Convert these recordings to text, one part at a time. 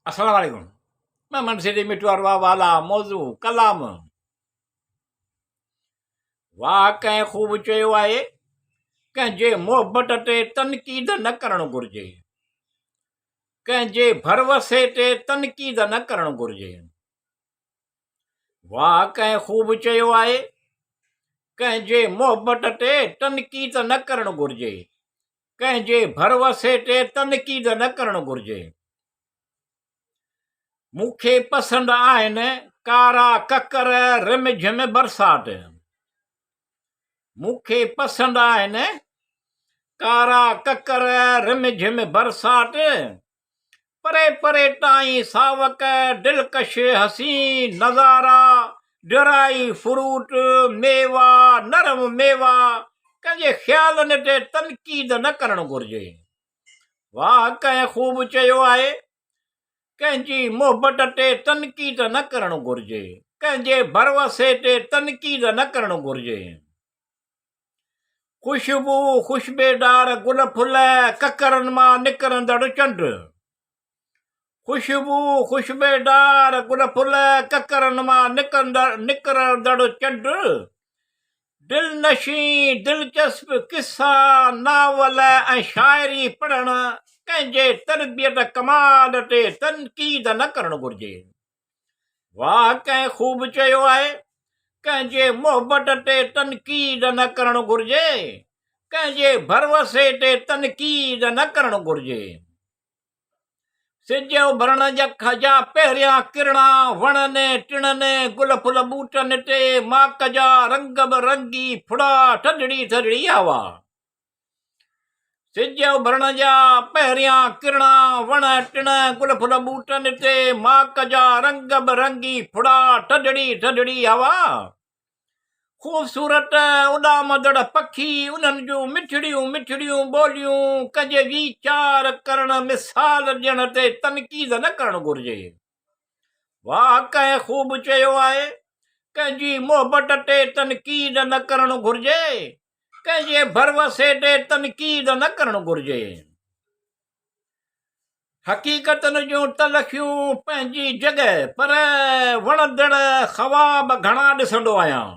السلام عليڪم مان منسي مٺو اروا والا موضوع ڪلام واهه ڪنهن خوب چيو آهي ڪنهن جي محبت تي تنقيد نه ڪرڻ گهرجي ڪنهن جي ڀروسي تي تنقيد نه ڪرڻ گهرجي واهه ڪنهن خوب چيو آهي، ڪنهن جي محبت تي تنقيد نه ڪرڻ گهرجي، ڪنهن جي ڀروسي تي تنقيد نه ڪرڻ گهرجي. مون کي پسند آهن ڪارا ڪڪر رم جھم برسات. مون کي پسند آهن ڪارا ڪڪر رم جھم برسات. پري پري تائين ساوڪ، دلڪش حسين نظارا، ڊرائي فروٽ، ميوا، نرم ميوا، ڪنهن جي خيالن تي تنقيد نه ڪرڻ گهرجي. واهه ڪنهن خوب چيو آهي، ڪنهن جي محبت تي تنقيد نه ڪرڻ گهرجي، ڪنهن جي ڀروسي تي تنقيد نه ڪرڻ گهرجي. خوشبو، خوشبيدار گل ڦل، ڪڪرن مان نڪرندڙ چنڊ. خوشبو، خوشبيدار گل ڦل، ڪڪرن مان نڪرندڙ چنڊ. دلنشين، دلچسپ قصا، ناول ۽ شاعري پڙهڻ ڪنهن جي تربيت ڪمال تي تنقيد نه ڪرڻ گهرجي. واهه ڪنهن خوب چيو آهي، ڪنهن جي محبت تي تنقيد نه ڪرڻ گهرجي، ڪنهن جي ڀروسي تي تنقيد نه ڪرڻ گهرجي. سج اڀرڻ جا پهريان ڪرڻا وڻن ٽڻن، گل ڦل ٻوٽن تي ماڪ جا رنگ به رنگي ڦڙا، ٿڌڙي ٿڌڙي هوا. سج اڀرڻ جا پهريان ڪرڻا، وڻ ٽڻ، گل ڦل ٻوٽن تي ماڪ جا رنگ به رنگي ڦڙا، ٿڌڙي ٿڌڙي هوا، خوبصورت اڏامندڙ پکي، انهن جون مٺڙيون مٺڙيون ٻوليون، ڪنهن جي ويچار ڪرڻ، مثال ڏيڻ تي تنقيد نه ڪرڻ گهرجي. واهه ڪنهن خوب چيو آهي، ڪنهن جي محبت تي تنقيد نه ڪرڻ گهرجي، ڪنهن جي ڀروسي تي تنقيد نه ڪرڻ گهرجي. حقيقتن جون تلخيون پنهنجي جڳهه پر وڻندڙ خواب گهڻا ڏسندو آهيان.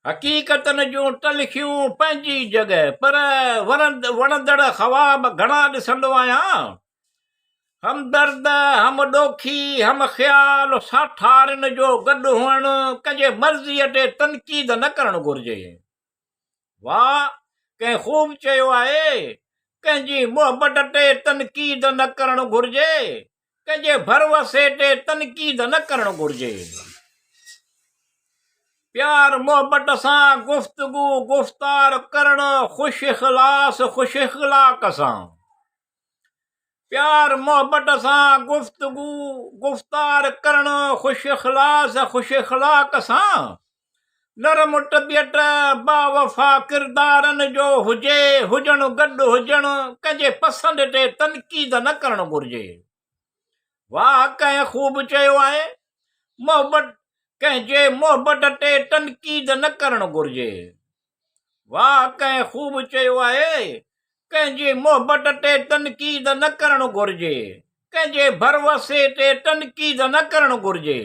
حقيقتن جون تلخيون پنهنجي جڳهه پر وڻندڙ خواب گهڻا ڏسندو آهيان. همدرد، هم ڏوکي، هم خيال ساٺارين جو گڏ هئڻ ڪنهن جي مرضيء تي تنقيد نه ڪرڻ گهرجي. واهه ڪنهن خوب چيو آهي، ڪنهن جي محبت تي تنقيد نه ڪرڻ گهرجي، ڪنهن جي ڀروسي تي تنقيد نه ڪرڻ گهرجي. پيار محبت سان گفتگو گفتار ڪرڻ خوش اخلاص خوش اخلاق سان. پيار محبت سان گفتگو گفتار ڪرڻ خوش اخلاص خوش اخلاق سان نرم طبيعت باوفا ڪردارن جو هجي هجڻ گڏ هجڻ ڪنهن جي پسند تي تنقيد نه ڪرڻ گهرجي واهه ڪنهن خوب چيو آهي محبت ڪنهن جي محبت تي تنقيد نه ڪرڻ گهرجي واهه ڪنهن خوب چيو آهي، ڪنهن جي محبت تي تنقيد نه ڪرڻ گهرجي، ڪنهن جي ڀروسي تي تنقيد نه ڪرڻ گهرجي.